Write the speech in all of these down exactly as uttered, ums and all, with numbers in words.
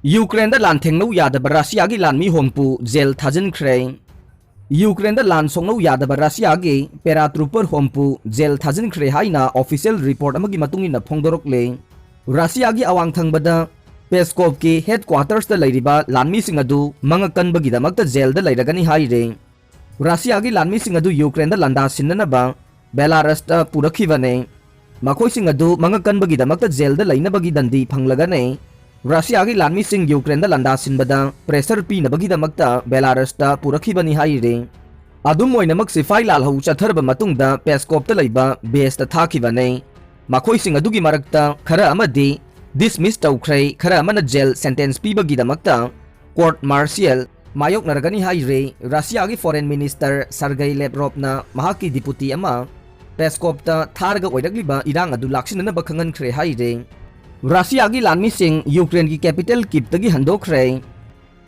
ꯌꯨꯀ꯭ꯔꯦꯟꯗ ꯂꯥꯟ ꯊꯦꯡꯅꯧ ꯌꯥꯗꯕ ꯔꯁꯤꯌꯥꯒꯤ ꯂꯥꯟꯃꯤ ꯍꯣꯝꯄꯨ ꯖꯦꯜ ꯊꯥꯖꯤꯟꯈ꯭ꯔꯦ꯫ ꯌꯨꯀ꯭ꯔꯦꯟꯗ ꯂꯥꯟ ꯁꯣꯛꯅꯧ ꯌꯥꯗꯕ ꯔꯁꯤꯌꯥꯒꯤ paratrooper ꯍꯣꯝꯄꯨ ꯖꯦꯜ ꯊꯥꯖꯤꯟꯈ꯭ꯔꯦ ꯍꯥꯏꯅ official report ꯑꯃꯒꯤ ꯃꯇꯨꯡ ꯏꯟꯅ ꯐꯣꯡꯗꯣꯔꯛꯂꯦ꯫ ꯔꯁꯤꯌꯥꯒꯤ ꯑꯋꯥꯡ ꯊꯪꯕꯗ ꯄꯦꯁꯀꯣꯞꯀꯤ headquartersꯇ ꯂꯩꯔꯤꯕ ꯂꯥꯟꯃꯤꯁꯤꯡ ꯑꯗꯨ ꯃꯉꯛ ꯀꯟꯕꯒꯤꯗꯃꯛꯇ ꯖꯦꯜꯗ ꯂꯩꯔꯒꯅꯤ ꯍꯥꯏꯔꯦ꯫ ꯔꯁꯤꯌꯥꯒꯤ ꯂꯥꯟꯃꯤꯁꯤꯡ ꯑꯗꯨ ꯌꯨꯀ꯭ꯔꯦꯟꯗ ꯂꯥꯟꯗꯥ ꯁꯤꯟꯅꯅꯕ ꯕꯦꯂꯥꯔꯁꯇ ꯄꯨꯔꯛꯈꯤꯕꯅꯦ꯫ ꯃꯈꯣꯏꯁꯤꯡ ꯑꯗꯨ ꯃꯉꯛ ꯀꯟꯕꯒꯤꯗꯃꯛꯇ ꯖꯦꯜꯗ ꯂꯩꯅꯕꯒꯤ ꯗꯟꯗꯤ ꯐꯪꯂꯒꯅꯤ꯫ ꯔꯁꯤꯌꯥꯒꯤ ꯂꯥꯟꯃꯤꯁꯤꯡ ꯌꯨꯀ꯭ꯔꯦꯟꯗ ꯂꯥꯟꯗꯥ ꯁꯤꯟꯕꯗ pressure ꯄꯤꯅꯕꯒꯤꯗꯃꯛꯇ ꯕꯦꯂꯥꯔꯁꯇ ꯄꯨꯔꯛꯈꯤꯕꯅꯤ ꯍꯥꯏꯔꯤ꯫ ꯑꯗꯨꯝ ꯑꯣꯏꯅꯃꯛ ꯁꯤꯐꯥꯏ ꯂꯥꯜꯍꯧ ꯆꯠꯊꯔꯕ ꯃꯇꯨꯡꯗ ꯄꯦꯁꯀꯣꯞꯇ ꯂꯩꯕ baseꯇ ꯊꯥꯈꯤꯕꯅꯤ꯫ ꯃꯈꯣꯏꯁꯤꯡ ꯑꯗꯨꯒꯤ ꯃꯔꯛꯇ ꯈꯔ ꯑꯃꯗꯤ dismiss ꯇꯧꯈ꯭ꯔꯦ, ꯈꯔ ꯑꯃꯅ ꯖꯦꯜ sentence ꯄꯤꯕꯒꯤꯗꯃꯛꯇ court martial ꯃꯥꯌꯣꯛꯅꯔꯒꯅꯤ ꯍꯥꯏꯔꯦ꯫ ꯔꯁꯤꯌꯥꯒꯤ foreign minister ꯁꯔꯒꯩ ꯂꯦꯕ꯭ꯔꯣꯞꯅ ꯃꯍꯥꯛꯀꯤ deputy ꯑꯃ ꯄꯦꯁꯀꯣꯞꯇ ꯊꯥꯔꯒ ꯑꯣꯏꯔꯛꯂꯤꯕ ꯏꯔꯥꯡ ꯑꯗꯨ ꯂꯥꯛꯁꯤꯟꯅꯅꯕ ꯈꯪꯍꯟꯈ꯭ꯔꯦ ꯍꯥꯏꯔꯦ꯫ ꯔꯁꯤꯌꯥꯒꯤ ꯂꯥꯟꯃꯤꯁꯤꯡ ꯌꯨꯀ꯭ꯔꯦꯟꯒꯤ capital ꯀꯤꯞꯇꯒꯤ ꯍꯟꯗꯣꯛꯈ꯭ꯔꯦ꯫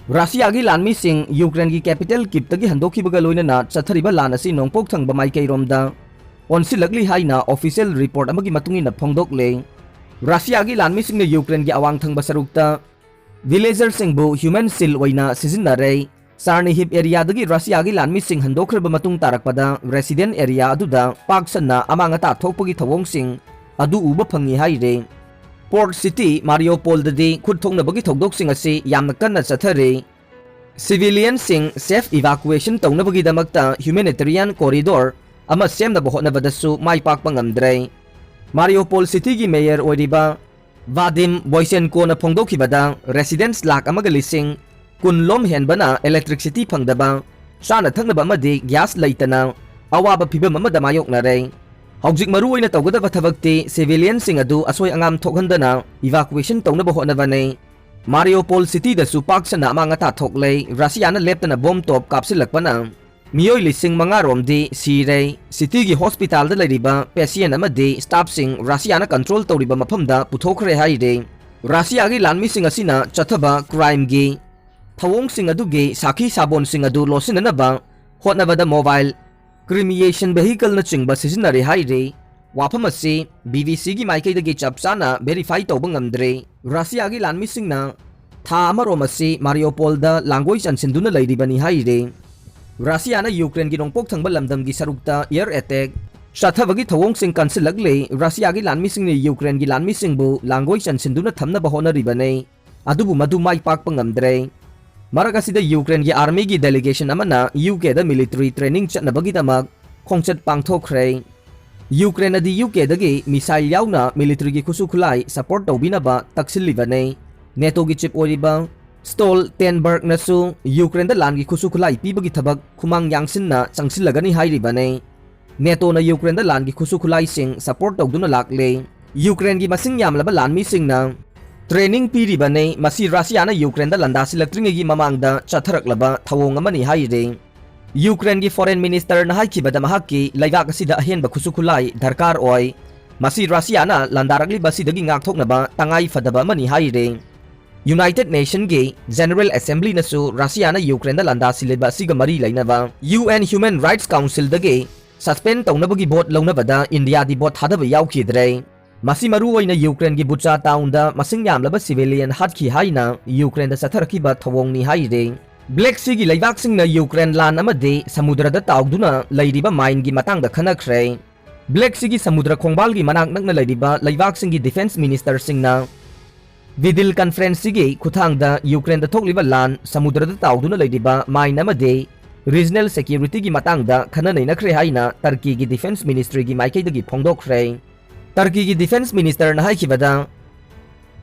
ꯔꯁꯤꯌꯥꯒꯤ ꯂꯥꯟꯃꯤꯁꯤꯡ ꯌꯨꯀ꯭ꯔꯦꯟꯒꯤ capital ꯀꯤꯞꯇꯒꯤ ꯍꯟꯗꯣꯛꯈꯤꯕꯒ ꯂꯣꯏꯅꯅ ꯆꯠꯊꯔꯤꯕ ꯂꯥꯟ ꯑꯁꯤ ꯅꯣꯡꯄꯣꯛ ꯊꯪꯕ ꯃꯥꯏꯀꯩꯔꯣꯝꯗ ꯑꯣꯟꯁꯤꯜꯂꯛꯂꯤ ꯍꯥꯏꯅ official report ꯑꯃꯒꯤ ꯃꯇꯨꯡ ꯏꯟꯅ ꯐꯣꯡꯗꯣꯛꯂꯦ꯫ ꯔꯁꯤꯌꯥꯒꯤ ꯂꯥꯟꯃꯤꯁꯤꯡꯅ ꯌꯨꯀ꯭ꯔꯦꯟꯒꯤ ꯑꯋꯥꯡ ꯊꯪꯕ ꯁꯔꯨꯛꯇ villagerꯁꯤꯡꯕꯨ human shield ꯑꯣꯏꯅ ꯁꯤꯖꯤꯟꯅꯔꯦ꯫ ꯆꯥꯔꯅꯤꯍꯤꯞ areaꯗꯒꯤ ꯔꯁꯤꯌꯥꯒꯤ ꯂꯥꯟꯃꯤꯁꯤꯡ ꯍꯟꯗꯣꯛꯈ꯭ꯔꯕ ꯃꯇꯨꯡ ꯇꯥꯔꯛꯄꯗ resident area ꯑꯗꯨꯗ ꯄꯥꯛ ꯁꯟꯅ ꯑꯃꯥꯡ ꯑꯇꯥ ꯊꯣꯛꯄꯒꯤ ꯊꯧꯑꯣꯡꯁꯤꯡ ꯑꯗꯨ ꯎꯕ ꯐꯪꯉꯤ ꯍꯥꯏꯔꯦ꯫ Port city Mariupolꯗꯗꯤ ꯈꯨꯠ ꯊꯣꯛꯅꯕꯒꯤ ꯊꯧꯗꯣꯛꯁꯤꯡ ꯑꯁꯤ ꯌꯥꯝꯅ ꯀꯟꯅ ꯆꯠꯊꯔꯤ꯫ Civilianꯁꯤꯡ safe evacuation ꯇꯧꯅꯕꯒꯤꯗꯃꯛꯇ humanitarian corridor ꯑꯃ ꯁꯦꯝꯅꯕ ꯍꯣꯠꯅꯕꯗꯁꯨ ꯃꯥꯏ ꯄꯥꯛꯄ ꯉꯝꯗ꯭ꯔꯦ꯫ Mariupol cityꯒꯤ mayor ꯑꯣꯏꯔꯤꯕ ꯚꯥꯗꯤꯝ ꯕꯣꯏꯁꯦꯟꯀꯣꯅ ꯐꯣꯡꯗꯣꯛꯈꯤꯕꯗ, residents ꯂꯥꯈ ꯑꯃꯒ ꯂꯤꯁꯤꯡ ꯀꯨꯟ ꯂꯣꯝ ꯍꯦꯟꯕꯅ electricity ꯐꯪꯗꯕ, ꯆꯥꯅ ꯊꯛꯅꯕ ꯑꯃꯗꯤ gas ꯂꯩꯇꯅ ꯑꯋꯥꯕ ꯐꯤꯚꯝ ꯑꯃꯗ ꯃꯥꯌꯣꯛꯅꯔꯦ꯫ ꯍꯧꯖꯤꯛ ꯃꯔꯨ ꯑꯣꯏꯅ ꯇꯧꯒꯗꯕ ꯊꯕꯛꯇꯤ civilianꯁꯤꯡ ꯑꯗꯨ ꯑꯁꯣꯏ ꯑꯉꯥꯝ ꯊꯣꯛꯍꯟꯗꯅ evacuation ꯇꯧꯅꯕ ꯍꯣꯠꯅꯕꯅꯤ꯫ Mariupol cityꯗꯁꯨ ꯄꯥꯛ ꯁꯟꯅ ꯑꯃꯥꯡ ꯑꯇꯥ ꯊꯣꯛꯂꯦ꯫ ꯔꯁꯤꯌꯥꯅ ꯂꯦꯞꯇꯅ ꯕꯣꯝ ꯇꯣꯞ ꯀꯥꯞꯁꯤꯜꯂꯛꯄꯅ ꯃꯤꯑꯣꯏ ꯂꯤꯁꯤꯡ ꯃꯉꯥ ꯔꯣꯝꯗꯤ ꯁꯤꯔꯦ꯫ Cityꯒꯤ hospitalꯗ ꯂꯩꯔꯤꯕ patient ꯑꯃꯗꯤ staffꯁꯤꯡ ꯔꯁꯤꯌꯥꯅ control ꯇꯧꯔꯤꯕ ꯃꯐꯝꯗ ꯄꯨꯊꯣꯛꯈ꯭ꯔꯦ ꯍꯥꯏꯔꯦ꯫ ꯔꯁꯤꯌꯥꯒꯤ ꯂꯥꯟꯃꯤꯁꯤꯡ ꯑꯁꯤꯅ ꯆꯠꯊꯕ crimeꯒꯤ ꯊꯧꯑꯣꯡꯁꯤꯡ ꯑꯗꯨꯒꯤ ꯁꯥꯈꯤ ꯁꯥꯕꯣꯟꯁꯤꯡ ꯑꯗꯨ ꯂꯣꯠꯁꯤꯟꯅꯅꯕ ꯍꯣꯠꯅꯕꯗ mobile cremation vehicleꯅꯆꯤꯡꯕ ꯁꯤꯖꯤꯟꯅꯔꯦ ꯍꯥꯏꯔꯤ꯫ ꯋꯥꯐꯝ ꯑꯁꯤ BBCꯒꯤ ꯃꯥꯏꯀꯩꯗꯒꯤ ꯆꯞ ꯆꯥꯅ verify ꯇꯧꯕ ꯉꯝꯗ꯭ꯔꯤ꯫ ꯔꯁꯤꯌꯥꯒꯤ ꯂꯥꯟꯃꯤꯁꯤꯡꯅ ꯊꯥ ꯑꯃꯔꯣꯝ ꯑꯁꯤ ꯃꯥꯔꯤꯌꯣꯄꯣꯜꯗ ꯂꯥꯡꯒꯣꯏ ꯆꯟꯁꯤꯟꯗꯨꯅ ꯂꯩꯔꯤꯕꯅꯤ ꯍꯥꯏꯔꯤ꯫ ꯔꯁꯤꯌꯥꯅ ꯌꯨꯀ꯭ꯔꯦꯟꯒꯤ ꯅꯣꯡꯄꯣꯛ ꯊꯪꯕ ꯂꯝꯗꯝꯒꯤ ꯁꯔꯨꯛꯇ air attack ꯆꯠꯊꯕꯒꯤ ꯊꯧꯑꯣꯡꯁꯤꯡ ꯀꯟꯁꯤꯜꯂꯛꯂꯦ꯫ ꯔꯁꯤꯌꯥꯒꯤ ꯂꯥꯟꯃꯤꯁꯤꯡꯅ ꯌꯨꯀ꯭ꯔꯦꯟꯒꯤ ꯂꯥꯟꯃꯤꯁꯤꯡꯕꯨ ꯂꯥꯡꯒꯣꯏ ꯆꯟꯁꯤꯟꯗꯨꯅ ꯊꯝꯅꯕ ꯍꯣꯠꯅꯔꯤꯕꯅꯤ, ꯑꯗꯨꯕꯨ ꯃꯗꯨ ꯃꯥꯏ ꯄꯥꯛꯄ ꯉꯝꯗ꯭ꯔꯦ꯫ ꯃꯔꯛ ꯑꯁꯤꯗ ꯌꯨꯀ꯭ꯔꯦꯟꯒꯤ ꯑꯥꯔꯃꯤꯒꯤ ꯗꯦꯂꯤꯒꯦꯁꯟ ꯑꯃꯅ ꯌꯨꯀꯦꯗ ꯃꯤꯂꯤꯇꯔꯤ ꯇ꯭ꯔꯦꯅꯤꯡ ꯆꯠꯅꯕꯒꯤꯗꯃꯛ ꯈꯣꯡꯆꯠ ꯄꯥꯡꯊꯣꯛꯈ꯭ꯔꯦ꯫ ꯌꯨꯀ꯭ꯔꯦꯟꯅꯗꯤ ꯌꯨꯀꯦꯗꯒꯤ ꯃꯤꯁꯥꯏꯜ ꯌꯥꯎꯅ ꯃꯤꯂꯤꯇꯔꯤꯒꯤ ꯈꯨꯠꯁꯨ ꯈꯨꯠꯂꯥꯏ ꯁꯄꯣꯔꯠ ꯇꯧꯕꯤꯅꯕ ꯇꯛꯁꯤꯜꯂꯤꯕꯅꯤ꯫ ꯅꯦꯇꯣꯒꯤ ꯆꯤꯞ ꯑꯣꯏꯔꯤꯕ ꯁ꯭ꯇꯣꯜꯇꯦꯟꯕꯔꯒꯅꯁꯨ ꯌꯨꯀ꯭ꯔꯦꯟꯗ ꯂꯥꯟꯒꯤ ꯈꯨꯠꯁꯨ ꯈꯨꯠꯂꯥꯏ ꯄꯤꯕꯒꯤ ꯊꯕꯛ ꯈꯨꯃꯥꯡ ꯌꯥꯡꯁꯤꯟꯅ ꯆꯪꯁꯤꯜꯂꯒꯅꯤ ꯍꯥꯏꯔꯤꯕꯅꯤ꯫ ꯅꯦꯇꯣꯅ ꯌꯨꯀ꯭ꯔꯦꯟꯗ ꯂꯥꯟꯒꯤ ꯈꯨꯠꯁꯨ ꯈꯨꯠꯂꯥꯏꯁꯤꯡ ꯁꯄꯣꯔꯠ ꯇꯧꯗꯨꯅ ꯂꯥꯛꯂꯦ꯫ ꯌꯨꯀ꯭ꯔꯦꯟꯒꯤ ꯃꯁꯤꯡ ꯌꯥꯝꯂꯕ ꯂꯥꯟꯃꯤꯁꯤꯡꯅ ꯇ꯭ꯔꯦꯅꯤꯡ ꯄꯤꯔꯤꯕꯅꯤ꯫ ꯃꯁꯤ ꯔꯁꯤꯌꯥꯅ ꯌꯨꯀ꯭ꯔꯦꯟꯗ ꯂꯥꯟꯗꯥꯁꯤꯜꯂꯛꯇ꯭ꯔꯤꯉꯩꯒꯤ ꯃꯃꯥꯡꯗ ꯆꯠꯊꯔꯛꯂꯕ ꯊꯧꯑꯣꯡ ꯑꯃꯅꯤ ꯍꯥꯏꯔꯤ꯫ ꯌꯨꯀ꯭ꯔꯦꯟꯒꯤ ꯐꯣꯔꯦꯟ ꯃꯤꯅꯤꯁꯇꯔꯅ ꯍꯥꯏꯈꯤꯕꯗ ꯃꯍꯥꯛꯀꯤ ꯂꯩꯕꯥꯛ ꯑꯁꯤꯗ ꯑꯍꯦꯟꯕ ꯈꯨꯠꯁꯨ ꯈꯨꯠꯂꯥꯏ ꯗꯔꯀꯥꯔ ꯑꯣꯏ꯫ ꯃꯁꯤ ꯔꯁꯤꯌꯥꯅ ꯂꯥꯟꯗꯥꯔꯛꯂꯤꯕ ꯑꯁꯤꯗꯒꯤ ꯉꯥꯛꯊꯣꯛꯅꯕ ꯇꯉꯥꯏ ꯐꯗꯕ ꯑꯃꯅꯤ ꯍꯥꯏꯔꯤ꯫ ꯌꯨꯅꯥꯏꯇꯦꯗ ꯅꯦꯁꯟꯒꯤ ꯖꯦꯅꯔꯦꯜ ꯑꯦꯁꯦꯝꯕ꯭ꯂꯤꯅꯁꯨ ꯔꯁꯤꯌꯥꯅ ꯌꯨꯀ꯭ꯔꯦꯟꯗ ꯂꯥꯟꯗꯥꯁꯤꯜꯂꯤꯕ ꯑꯁꯤꯒ ꯃꯔꯤ ꯂꯩꯅꯕ ꯌꯨ ꯑꯦꯟ ꯍ꯭ꯌꯨꯃꯦꯟ ꯔꯥꯏꯠꯁ ꯀꯥꯎꯟꯁꯤꯜꯗꯒꯤ ꯁꯁꯄꯦꯟ ꯇꯧꯅꯕꯒꯤ ꯚꯣꯠ ꯂꯧꯅꯕꯗ ꯏꯟꯗꯤꯌꯥꯗꯤ ꯚꯣꯠ ꯊꯥꯗꯕ ꯌꯥꯎꯈꯤꯗ꯭ꯔꯦ꯫ ꯃꯁꯤ ꯃꯔꯨꯑꯣꯏꯅ ꯌꯨꯀ꯭ꯔꯦꯟꯒꯤ ꯕꯨꯆꯥ ꯇꯥꯎꯟꯗ ꯃꯁꯤꯡ ꯌꯥꯝꯂꯕ ꯁꯤꯚꯤꯂꯤꯌꯟ ꯍꯥꯠꯈꯤ ꯍꯥꯏꯅ ꯌꯨꯀ꯭ꯔꯦꯟꯗ ꯆꯠꯊꯔꯛꯈꯤꯕ ꯊꯧꯑꯣꯡꯅꯤ ꯍꯥꯏꯔꯤ꯫ ꯕ꯭ꯂꯦꯛ ꯁꯤꯒꯤ ꯂꯩꯕꯥꯛꯁꯤꯡꯅ ꯌꯨꯀ꯭ꯔꯦꯟ ꯂꯥꯟ ꯑꯃꯗꯤ ꯁꯃꯨꯗ꯭ꯔꯗ ꯇꯥꯎꯗꯨꯅ ꯂꯩꯔꯤꯕ ꯃꯥꯏꯟꯒꯤ ꯃꯇꯥꯡꯗ ꯈꯟꯅꯈ꯭ꯔꯦ꯫ ꯕ꯭ꯂꯦꯛ ꯁꯤꯒꯤ ꯁꯃꯨꯗ꯭ꯔ ꯈꯣꯡꯕꯥꯜꯒꯤ ꯃꯅꯥꯛ ꯅꯛꯅ ꯂꯩꯔꯤꯕ ꯂꯩꯕꯥꯛꯁꯤꯡꯒꯤ ꯗꯤꯐꯦꯟꯁ ꯃꯤꯅꯤꯁꯇꯔꯁꯤꯡꯅ ꯚꯤꯗꯤꯑꯣ ꯀꯟꯐꯔꯦꯟꯁꯁꯤꯒꯤ ꯈꯨꯠꯊꯥꯡꯗ ꯌꯨꯀ꯭ꯔꯦꯟꯗ ꯊꯣꯛꯂꯤꯕ ꯂꯥꯟ, ꯁꯃꯨꯗ꯭ꯔꯗ ꯇꯥꯎꯗꯨꯅ ꯂꯩꯔꯤꯕ ꯃꯥꯏꯟ ꯑꯃꯗꯤ ꯔꯤꯖꯅꯦꯜ ꯁꯦꯀ꯭ꯌꯨꯔꯤꯇꯤꯒꯤ ꯃꯇꯥꯡꯗ ꯈꯟꯅ ꯅꯩꯅꯈ꯭ꯔꯦ ꯍꯥꯏꯅ ꯇꯔꯀꯤꯒꯤ ꯗꯤꯐꯦꯟꯁ ꯃꯤꯅꯤꯁꯇ꯭ꯔꯤꯒꯤ ꯃꯥꯏꯀꯩꯗꯒꯤ ꯐꯣꯡꯗꯣꯛꯈ꯭ꯔꯦ꯫ ꯇꯔꯀꯤꯒꯤ ꯗꯤꯐꯦꯟꯁ ꯃꯤꯅꯤꯁꯇꯔꯅ ꯍꯥꯏꯈꯤꯕꯗ,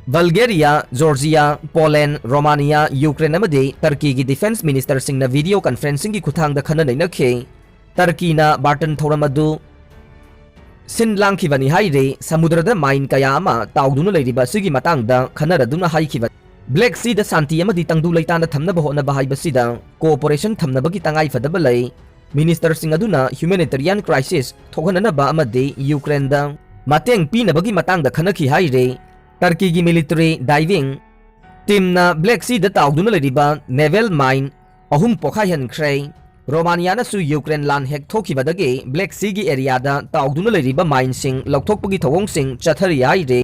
ꯕꯜꯒꯦꯔꯤꯌꯥ, ꯖꯣꯔꯖꯤꯌꯥ, ꯄꯣꯂꯦꯟ, ꯔꯣꯃꯥꯅꯤꯌꯥ, ꯌꯨꯀ꯭ꯔꯦꯟ ꯑꯃꯗꯤ ꯇꯔꯀꯤꯒꯤ ꯗꯤꯐꯦꯟꯁ ꯃꯤꯅꯤꯁꯇꯔꯁꯤꯡꯅ ꯚꯤꯗꯤꯑꯣ ꯀꯟꯐꯔꯦꯟꯁꯤꯡꯒꯤ ꯈꯨꯠꯊꯥꯡꯗ ꯈꯟꯅ ꯅꯩꯅꯈꯤ꯫ ꯇꯔꯀꯤꯅ ꯕꯥꯔꯇꯟ ꯊꯧꯔꯝ ꯑꯗꯨ ꯁꯤꯟ ꯂꯥꯡꯈꯤꯕꯅꯤ ꯍꯥꯏꯔꯤ꯫ ꯁꯃꯨꯗ꯭ꯔꯗ ꯃꯥꯏꯟ ꯀꯌꯥ ꯑꯃ ꯇꯥꯎꯗꯨꯅ ꯂꯩꯔꯤꯕ ꯑꯁꯤꯒꯤ ꯃꯇꯥꯡꯗ ꯈꯟꯅꯔꯗꯨꯅ ꯍꯥꯏꯈꯤꯕ꯫ ꯕ꯭ꯂꯦꯛ ꯁꯤꯗ ꯁꯥꯟꯇꯤ ꯑꯃꯗꯤ ꯇꯪꯗꯨ ꯂꯩꯇꯥꯅ ꯊꯝꯅꯕ ꯍꯣꯠꯅꯕ ꯍꯥꯏꯕꯁꯤꯗ ꯀꯣꯑꯣꯄꯔꯦꯁꯟ ꯊꯝꯅꯕꯒꯤ ꯇꯉꯥꯏꯐꯗꯕ ꯂꯩ꯫ ꯃꯤꯅꯤꯁꯇꯔꯁꯤꯡ ꯑꯗꯨꯅ ꯍ꯭ꯌꯨꯃꯦꯅꯤꯇꯔꯤꯌꯥꯟ ꯀ꯭ꯔꯥꯏꯁꯤꯁ ꯊꯣꯛꯍꯟꯅꯅꯕ ꯑꯃꯗꯤ ꯌꯨꯀ꯭ꯔꯦꯟꯗ ꯃꯇꯦꯡ ꯄꯤꯅꯕꯒꯤ ꯃꯇꯥꯡꯗ ꯈꯟꯅꯈꯤ ꯍꯥꯏꯔꯤ꯫ ꯇꯔꯀꯤꯒꯤ ꯃꯤꯂꯤꯇꯔꯤ ꯗꯥꯏꯚꯤꯡ ꯇꯤꯝꯅ ꯕ꯭ꯂꯦꯛ ꯁꯤꯗ ꯇꯥꯎꯗꯨꯅ ꯂꯩꯔꯤꯕ ꯅꯦꯚꯦꯜ ꯃꯥꯏꯟ ꯑꯍꯨꯝ ꯄꯣꯈꯥꯏꯍꯟꯈ꯭ꯔꯦ꯫ ꯔꯣꯃꯥꯅꯤꯌꯥꯅꯁꯨ ꯌꯨꯀ꯭ꯔꯦꯟ ꯂꯥꯟ ꯍꯦꯛ ꯊꯣꯛꯈꯤꯕꯗꯒꯤ ꯕ꯭ꯂꯦꯛ ꯁꯤꯒꯤ ꯑꯦꯔꯤꯌꯥꯗ ꯇꯥꯎꯗꯨꯅ ꯂꯩꯔꯤꯕ ꯃꯥꯏꯟꯁꯤꯡ ꯂꯧꯊꯣꯛꯄꯒꯤ ꯊꯧꯑꯣꯡꯁꯤꯡ ꯆꯠꯊꯔꯤ ꯍꯥꯏꯔꯤ꯫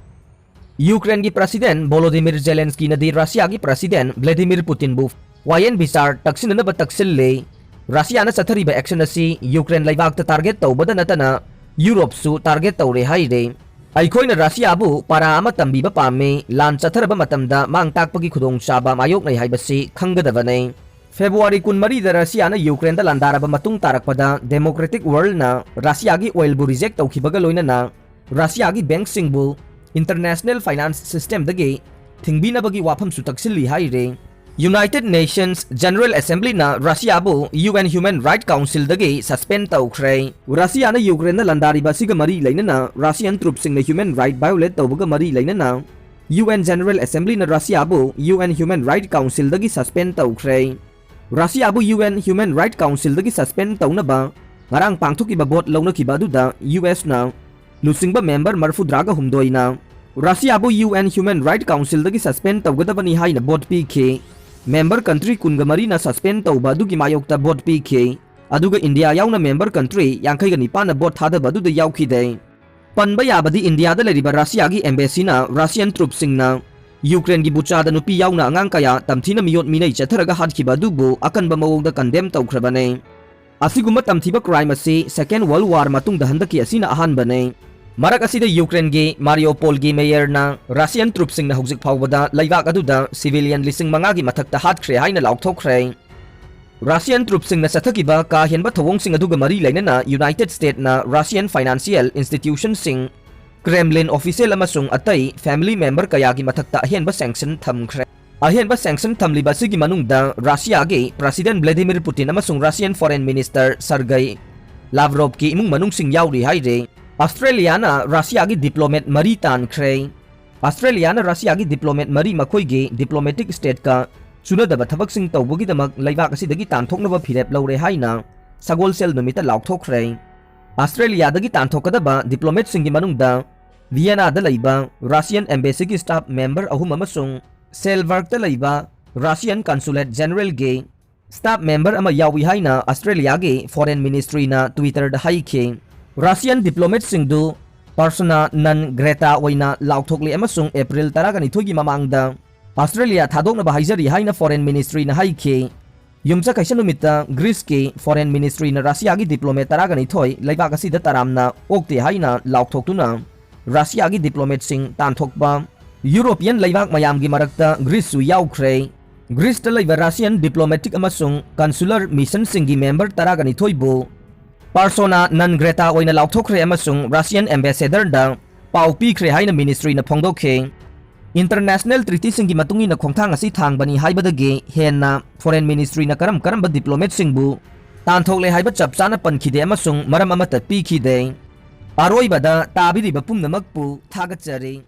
ꯌꯨꯀ꯭ꯔꯦꯟꯒꯤ President Volodymyr Zelenskyꯅꯗꯤ ꯔꯁꯤꯌꯥꯒꯤ President Vladimir Putinꯕꯨ ꯋꯥꯌꯦꯟ ꯕꯤꯆꯥꯔ ꯇꯛꯁꯤꯟꯅꯅꯕ ꯇꯛꯁꯤꯜꯂꯦ꯫ ꯔꯁꯤꯌꯥꯅ ꯆꯠꯊꯔꯤꯕ action ꯑꯁꯤ ꯌꯨꯀ꯭ꯔꯦꯟ ꯂꯩꯕꯥꯛꯇ target ꯇꯧꯕꯗ ꯅꯠꯇꯅ ꯌꯨꯔꯣꯞꯁꯨ target ꯇꯧꯔꯦ ꯍꯥꯏꯔꯦ꯫ ꯑꯩꯈꯣꯏꯅ ꯔꯁꯤꯌꯥꯕꯨ ꯄꯥꯔꯥ ꯑꯃ ꯇꯝꯕꯤꯕ ꯄꯥꯝꯃꯤ, ꯂꯥꯟ ꯆꯠꯊꯔꯕ ꯃꯇꯝꯗ ꯃꯥꯡ ꯇꯥꯛꯄꯒꯤ ꯈꯨꯗꯣꯡꯆꯥꯕ ꯃꯥꯌꯣꯛꯅꯩ ꯍꯥꯏꯕꯁꯤ ꯈꯪꯒꯗꯕꯅꯤ꯫ ꯐꯦꯕ꯭ꯔꯨꯋꯥꯔꯤ ꯀꯨꯟꯃꯔꯤꯗ ꯔꯁꯤꯌꯥꯅ ꯌꯨꯀ꯭ꯔꯦꯟꯗ ꯂꯥꯟꯗꯥꯔꯕ ꯃꯇꯨꯡ ꯇꯥꯔꯛꯄꯗ democratic worldꯅ ꯔꯁꯤꯌꯥꯒꯤ oilꯕꯨ reject ꯇꯧꯈꯤꯕꯒ ꯂꯣꯏꯅꯅ ꯔꯁꯤꯌꯥꯒꯤ bankꯁꯤꯡꯕꯨ international finance systemꯗꯒꯤ ꯊꯤꯡꯕꯤꯅꯕꯒꯤ ꯋꯥꯐꯝꯁꯨ ꯇꯛꯁꯤꯜꯂꯤ ꯍꯥꯏꯔꯤ꯫ United Nations General Assemblyꯅ ꯔꯁꯤꯌꯥꯕꯨ UN Human Rights Councilꯗꯒꯤ suspend ꯇꯧꯈ꯭ꯔꯦ꯫ ꯔꯁꯤꯌꯥꯅ ꯌꯨꯀ꯭ꯔꯦꯟꯗ ꯂꯥꯟꯗꯥꯔꯤꯕ ꯑꯁꯤꯒ ꯃꯔꯤ ꯂꯩꯅꯅ Russian troopꯁꯤꯡꯅ human right violate ꯇꯧꯕꯒ ꯃꯔꯤ ꯂꯩꯅꯅ UN General Assemblyꯅ ꯔꯁꯤꯌꯥꯕꯨ UN Human Rights Councilꯗꯒꯤ suspend ꯇꯧꯈ꯭ꯔꯦ꯫ ꯔꯁꯤꯌꯥꯕꯨ UN Human Rights Councilꯗꯒꯤ suspend ꯇꯧꯅꯕ ꯉꯔꯥꯡ ꯄꯥꯡꯊꯣꯛꯈꯤꯕ vote ꯂꯧꯅꯈꯤꯕ ꯑꯗꯨꯗ USꯅ ꯂꯨꯆꯤꯡꯕ member ꯃꯔꯐꯨꯗ꯭ꯔꯥꯒ ꯍꯨꯝꯗꯣꯏꯅ ꯔꯁꯤꯌꯥꯕꯨ UN Human Rights Councilꯗꯒꯤ suspend ꯇꯧꯒꯗꯕꯅꯤ ꯍꯥꯏꯅ vote ꯄꯤꯈꯤ꯫ Member country ꯀꯨꯟꯒ ꯃꯔꯤꯅ suspend ꯇꯧꯕ ꯑꯗꯨꯒꯤ ꯃꯥꯌꯣꯛꯇ vote ꯄꯤꯈꯤ꯫ ꯑꯗꯨꯒ ꯏꯟꯗꯤꯌꯥ ꯌꯥꯎꯅ member country ꯌꯥꯡꯈꯩꯒ ꯅꯤꯄꯥꯟꯅ vote ꯊꯥꯗꯕ ꯑꯗꯨꯗ ꯌꯥꯎꯈꯤꯗꯦ꯫ ꯄꯟꯕ ꯌꯥꯕꯗꯤ ꯏꯟꯗꯤꯌꯥꯗ ꯂꯩꯔꯤꯕ ꯔꯁꯤꯌꯥꯒꯤ embassyꯅ Russian troopꯁꯤꯡꯅ ꯌꯨꯀ꯭ꯔꯦꯟꯒꯤ ꯕꯨꯆꯥꯗ ꯅꯨꯄꯤ ꯌꯥꯎꯅ ꯑꯉꯥꯡ ꯀꯌꯥ ꯇꯝꯊꯤꯅ ꯃꯤꯑꯣꯠ ꯃꯤꯅꯩ ꯆꯠꯊꯔꯒ ꯍꯥꯠꯈꯤꯕ ꯑꯗꯨꯕꯨ ꯑꯀꯟꯕ ꯃꯑꯣꯡꯗ condemn ꯇꯧꯈ꯭ꯔꯕꯅꯤ꯫ ꯑꯁꯤꯒꯨꯝꯕ ꯇꯝꯊꯤꯕ crime ꯑꯁꯤ Second World War ꯃꯇꯨꯡꯗ ꯍꯟꯗꯛꯀꯤ ꯑꯁꯤꯅ ꯑꯍꯥꯟꯕꯅꯤ꯫ ꯃꯔꯛ ꯑꯁꯤꯗ ꯌꯨꯀ꯭ꯔꯦꯟꯒꯤ Mariupolꯒꯤ mayorꯅ Russian troopꯁꯤꯡꯅ ꯍꯧꯖꯤꯛ ꯐꯥꯎꯕꯗ ꯂꯩꯕꯥꯛ ꯑꯗꯨꯗ civilian ꯂꯤꯁꯤꯡ ꯃꯉꯥꯒꯤ ꯃꯊꯛꯇ ꯍꯥꯠꯈ꯭ꯔꯦ ꯍꯥꯏꯅ ꯂꯥꯎꯊꯣꯛꯈ꯭ꯔꯦ꯫ Russian troopꯁꯤꯡꯅ ꯆꯠꯊꯈꯤꯕ ꯀꯥ ꯍꯦꯟꯕ ꯊꯧꯑꯣꯡꯁꯤꯡ ꯑꯗꯨꯒ ꯃꯔꯤ ꯂꯩꯅꯅ United Statesꯅ Russian financial institutionꯁꯤꯡ, Kremlin official ꯑꯃꯁꯨꯡ ꯑꯇꯩ family member ꯀꯌꯥꯒꯤ ꯃꯊꯛꯇ ꯑꯍꯦꯟꯕ sanction ꯊꯝꯈ꯭ꯔꯦ꯫ ꯑꯍꯦꯟꯕ sanction ꯊꯝꯂꯤꯕ ꯑꯁꯤꯒꯤ ꯃꯅꯨꯡꯗ ꯔꯁꯤꯌꯥꯒꯤ President Vladimir Putin ꯑꯃꯁꯨꯡ Russian Foreign Minister Sergei Lavrovꯀꯤ ꯏꯃꯨꯡ ꯃꯅꯨꯡꯁꯤꯡ ꯌꯥꯎꯔꯤ ꯍꯥꯏꯔꯦ꯫ ꯑꯁꯇ꯭ꯔꯦꯂꯤꯌꯥꯅ ꯔꯁꯤꯌꯥꯒꯤ diplomat ꯃꯔꯤ ꯇꯥꯟꯈ꯭ꯔꯦ꯫ ꯑꯁꯇ꯭ꯔꯦꯂꯤꯌꯥꯅ ꯔꯁꯤꯌꯥꯒꯤ diplomat ꯃꯔꯤ ꯃꯈꯣꯏꯒꯤ diplomatic stateꯀ ꯆꯨꯅꯗꯕ ꯊꯕꯛꯁꯤꯡ ꯇꯧꯕꯒꯤꯗꯃꯛ ꯂꯩꯕꯥꯛ ꯑꯁꯤꯗꯒꯤ ꯇꯥꯟꯊꯣꯛꯅꯕ ꯐꯤꯔꯦꯞ ꯂꯧꯔꯦ ꯍꯥꯏꯅ ꯁꯒꯣꯜꯁꯦꯜ ꯅꯨꯃꯤꯠꯇ ꯂꯥꯎꯊꯣꯛꯈ꯭ꯔꯦ꯫ ꯑꯁꯇ꯭ꯔꯦꯂꯤꯌꯥꯗꯒꯤ ꯇꯥꯟꯊꯣꯛꯀꯗꯕ diplomatꯁꯤꯡꯒꯤ ꯃꯅꯨꯡꯗ ꯚꯤꯌꯦꯅꯥꯗ ꯂꯩꯕ Russian embassyꯒꯤ staff member ꯑꯍꯨꯝ ꯑꯃꯁꯨꯡ ꯁꯦꯜꯕꯔꯒꯇ ꯂꯩꯕ Russian consulate generalꯒꯤ staff member ꯑꯃ ꯌꯥꯎꯏ ꯍꯥꯏꯅ ꯑꯁꯇ꯭ꯔꯦꯂꯤꯌꯥꯒꯤ Foreign Ministryꯅ Twitterꯗ ꯍꯥꯏꯈꯤ꯫ Russian diplomatꯁꯤꯡꯗꯨ Persona non grata ꯑꯣꯏꯅ ꯂꯥꯎꯊꯣꯛꯂꯦ ꯑꯃꯁꯨꯡ ꯑꯦꯄ꯭ꯔꯤꯜ ꯇꯔꯥꯒ ꯅꯤꯊꯣꯏꯒꯤ ꯃꯃꯥꯡꯗ ꯑꯁꯇ꯭ꯔꯦꯂꯤꯌꯥ ꯊꯥꯗꯣꯛꯅꯕ ꯍꯥꯏꯖꯔꯤ ꯍꯥꯏꯅ ꯐꯣꯔꯦꯟ ꯃꯤꯅꯤꯁꯇ꯭ꯔꯤꯅ ꯍꯥꯏꯈꯤ꯫ ꯌꯨꯝꯁꯀꯩꯁ ꯅꯨꯃꯤꯠꯇ ꯒ꯭ꯔꯤꯁꯀꯤ ꯐꯣꯔꯦꯟ ꯃꯤꯅꯤꯁꯇ꯭ꯔꯤꯅ ꯔꯁꯤꯌꯥꯒꯤ ꯗꯤꯄ꯭ꯂꯣꯃꯦꯠ ꯇꯔꯥꯒ ꯅꯤꯊꯣꯏ ꯂꯩꯕꯥꯛ ꯑꯁꯤꯗ ꯇꯔꯥꯝꯅ ꯑꯣꯛꯇꯦ ꯍꯥꯏꯅ ꯂꯥꯎꯊꯣꯛꯇꯨꯅ ꯔꯁꯤꯌꯥꯒꯤ ꯗꯤꯄ꯭ꯂꯣꯃꯦꯠꯁꯤꯡ ꯇꯥꯟꯊꯣꯛꯄ, ꯌꯨꯔꯣꯄꯤꯌꯟ ꯂꯩꯕꯥꯛ ꯃꯌꯥꯝꯒꯤ ꯃꯔꯛꯇ ꯒ꯭ꯔꯤꯁꯁꯨ ꯌꯥꯎꯈ꯭ꯔꯦ꯫ ꯒ꯭ꯔꯤꯁꯇ ꯂꯩꯕ ꯔꯁꯤꯌꯟ ꯗꯤꯄ꯭ꯂꯣꯃꯦꯇꯤꯛ ꯑꯃꯁꯨꯡ ꯀꯟꯁꯨꯂꯔ ꯃꯤꯁꯟꯁꯤꯡꯒꯤ ꯃꯦꯝꯕꯔ ꯇꯔꯥꯒ ꯅꯤꯊꯣꯏꯕꯨ ꯄꯥꯔꯁꯣꯅꯥ ꯅꯟ ꯒ꯭ꯔꯦꯇꯥ ꯑꯣꯏꯅ ꯂꯥꯎꯊꯣꯛꯈ꯭ꯔꯦ ꯑꯃꯁꯨꯡ ꯔꯁꯤꯌꯟ ꯑꯦꯝꯕꯦꯁꯦꯗꯔꯗ ꯄꯥꯎ ꯄꯤꯈ꯭ꯔꯦ ꯍꯥꯏꯅ ꯃꯤꯅꯤꯁꯇ꯭ꯔꯤꯅ ꯐꯣꯡꯗꯣꯛꯈꯤ꯫ ꯏꯟꯇꯔꯅꯦꯁꯅꯦꯜ ꯇ꯭ꯔꯤꯇꯤꯁꯤꯡꯒꯤ ꯃꯇꯨꯡ ꯏꯟꯅ ꯈꯣꯡꯊꯥꯡ ꯑꯁꯤ ꯊꯥꯡꯕꯅꯤ ꯍꯥꯏꯕꯗꯒꯤ ꯍꯦꯟꯅ ꯐꯣꯔꯦꯟ ꯃꯤꯅꯤꯁꯇ꯭ꯔꯤꯅ ꯀꯔꯝ ꯀꯔꯝꯕ ꯗꯤꯄ꯭ꯂꯣꯃꯦꯠꯁꯤꯡꯕꯨ ꯇꯥꯟꯊꯣꯛꯂꯦ ꯍꯥꯏꯕ ꯆꯞ ꯆꯥꯅ ꯄꯟꯈꯤꯗꯦ ꯑꯃꯁꯨꯡ ꯃꯔꯝ ꯑꯃꯠꯇ ꯄꯤꯈꯤꯗꯦ꯫ ꯑꯔꯣꯏꯕꯗ ꯇꯥꯕꯤꯔꯤꯕ ꯄꯨꯝꯅꯃꯛꯄꯨ ꯊꯥꯒꯠꯆꯔꯤ꯫